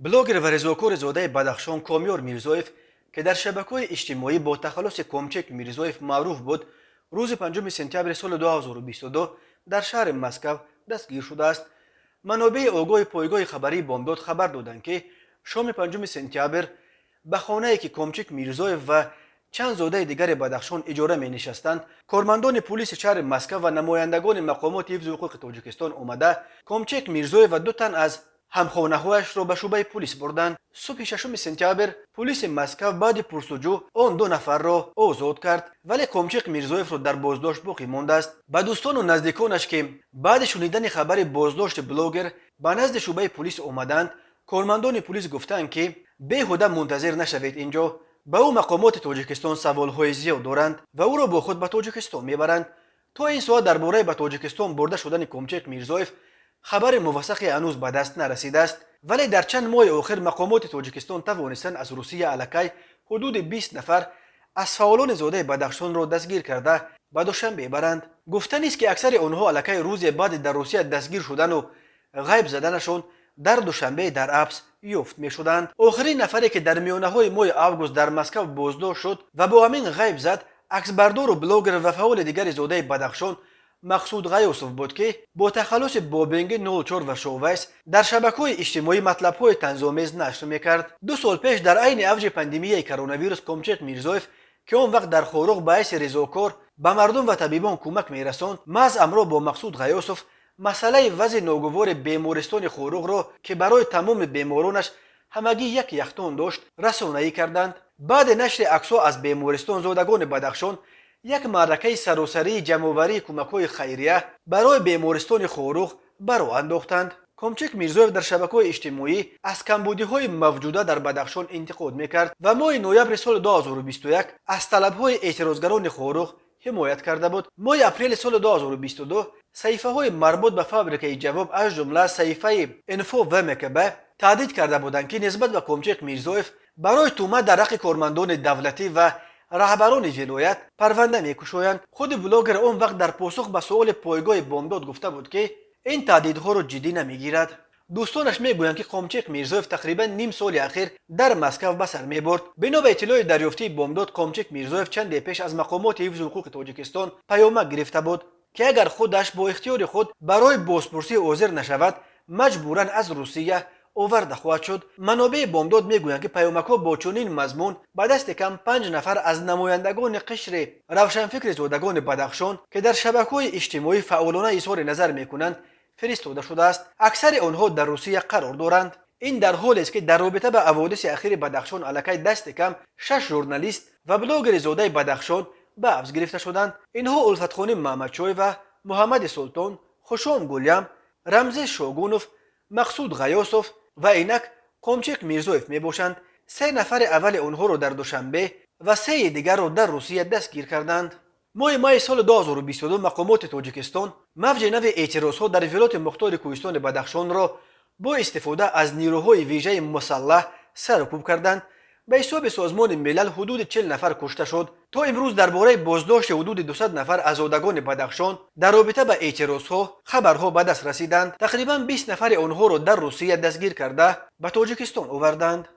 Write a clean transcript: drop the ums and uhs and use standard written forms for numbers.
Блогер ва резокори зодаи Бадахшон Комёр Мирзоев, ки дар шабакаҳои иҷтимоӣ бо тахаллуси Комчек Мирзоев маъруф буд, рӯзи 5 сентябри соли 2022 дар шаҳри Москав дастгир шудааст. Манобеи огоҳи пойгоҳи хабарии Бомдод хабар доданд, ки шоми 5 сентябр ба хонае, ки Комчик Мирзоев ва чанд зодаи дигари Бадахшон иҷора менишастанд, кормандони пулиси шаҳри Москав ва намояндагони мақомоти ҳифзи ҳуқуқи Тоҷикистон омада, Комчек Мирзоев ва ду тан аз ҳамхонаҳояшро ба шӯъбаи пулис бурданд. Субҳи 6 сентябр пулиси Москав баъди пурсуҷӯ он ду нафарро озод кард, вале Комчек Мирзоевро дар боздошт боқӣ мондааст. Ба дӯстону наздиконаш, ки баъди шунидани хабари боздошти блогер ба назди шӯъбаи пулис омаданд, кормандони пулис гуфтанд, ки беҳуда мунтазир нашавед, инҷо ба ӯ мақомоти Тоҷикистон саволҳои зиёд доранд ва ӯро бо худ ба Тоҷикистон мебаранд. То ин соат дар бораи ба Тоҷикистон бурда шудани Комчек Мирзоев хабари мувассақе ҳанӯз ба даст нарасидааст, вале дар чанд моҳи охир мақомоти Тоҷикистон тавонистанд аз Русия аллакай ҳудуди 20 нафар аз фаъолони зодаи Бадахшонро дастгир карда, ба Душанбе баранд. Гуфтанист, ки аксари онҳо аллакай рӯзе баъди дар Русия дастгир шудану ғайб заданашон дар Душанбе дар ҳабс ёфт мешуданд. Охирин нафаре, ки дар миёнаҳои моҳи август дар Москав боздошт шуд ва бо ҳамин ғайб зад, аксбардору блогер ва фаъоли дигари зодаи Бадахшон Мақсуд Ғаёсов буд, ки бо тахаллуси Бобенги 04 ва Шовайс дар шабакаҳои иҷтимоӣ матлабҳои танзомез нашр мекард. 2 сол пеш, дар айни авҷи пандемияи коронавирус, Комчек Мирзоев, ки он вақт дар Хоруғ ба ҳайси резокор ба мардум ва табибон кӯмак мерасонд, маҳз ҳамроҳ бо Мақсуд Ғаёсов масъалаи вазъи ногувори бемористони Хоруғро, ки барои тамоми беморонаш ҳамагӣ як яхдон дошт, расонаӣ карданд. Баъди нашри аксҳо аз бемористон, зодагони Бадахшон як маъракаи саросарии ҷамъоварии кӯмакҳои хайрия барои бемористони Хоруғ ба роҳ андохтанд. Комчек Мирзоев дар шабакаҳои иҷтимоӣ аз камбудиҳои мавҷуда дар Бадахшон интиқод мекард ва моҳи ноябри соли 2021 аз талабҳои эътирозгарони Хоруғ ҳимоят карда буд. Моҳи апрели соли 2022 саҳифаҳои марбут ба фабрикаи Ҷавоб, аз ҷумла саҳифаи Инфо ВМКБ, таҳдид карда буданд, ки нисбат ба Комчек Мирзоев барои туҳмат дар ҳаққи кормандони давлатӣ ва раҳбарони вилоят парванда мекушоянд. Худи блогер он вақт дар посух ба суоли пойгоҳи Бомдод гуфта буд, ки ин таҳдидҳоро ҷиддӣ намегирад. Дӯстонаш мегӯянд, ки Комчек Мирзоев тақрибан ним соли ахир дар Москав ба сар мебурд. Бино ба иттилои дарёфтии Бомдод, Комчек Мирзоев чанде пеш аз мақомоти ҳифзи ҳуқуқи Тоҷикистон паёмак гирифта буд, ки агар худаш бо ихтиёри худ барои бозпурсӣ ҳозир нашавад, маҷбуран аз Русия оварда хоҳад шуд. Манобеи Бомдод мегӯянд, ки паёмакҳо бо чунин мазмун ба дасти кам панҷ нафар аз намояндагони қишри равшанфикри зодагони Бадахшон, ки дар шабакаҳои иҷтимоӣ фаъолона изҳори назар мекунанд, фиристода шудааст. Аксари онҳо дар Русия қарор доранд. Ин дар ҳолест, ки дар робита ба ҳаводиси ахири Бадахшон аллакай дасти кам шаш журналист ва блогери зодаи Бадахшон ба ҳабс гирифта шуданд. Инҳо Улфатхоним Маҳмадшоева, Муҳаммади Султон, Хушом Гулям, Рамзес Шогунов, Мақсуд Ғаёсов ва инак Комчек Мирзоев мебошанд. Се нафари аввали онҳоро дар Душанбе ва сеи дигарро дар Русия дастгир карданд. Моҳи майи соли 2022 мақомоти Тоҷикистон мавҷи нави эътирозҳо дар Вилояти Мухтори Кӯҳистони Бадахшонро бо истифода аз нирӯҳои вижаи мусаллаҳ саркӯб карданд. Ба ҳисоби Созмони Милал, ҳудуди 40 нафар кушта шуд. То имрӯз дар бораи боздошти ҳудуди 200 нафар аз зодагони Бадахшон дар робита ба эътирозҳо хабарҳо ба даст расиданд. Тақрибан 20 нафари онҳоро дар Русия дастгир карда, ба Тоҷикистон оварданд.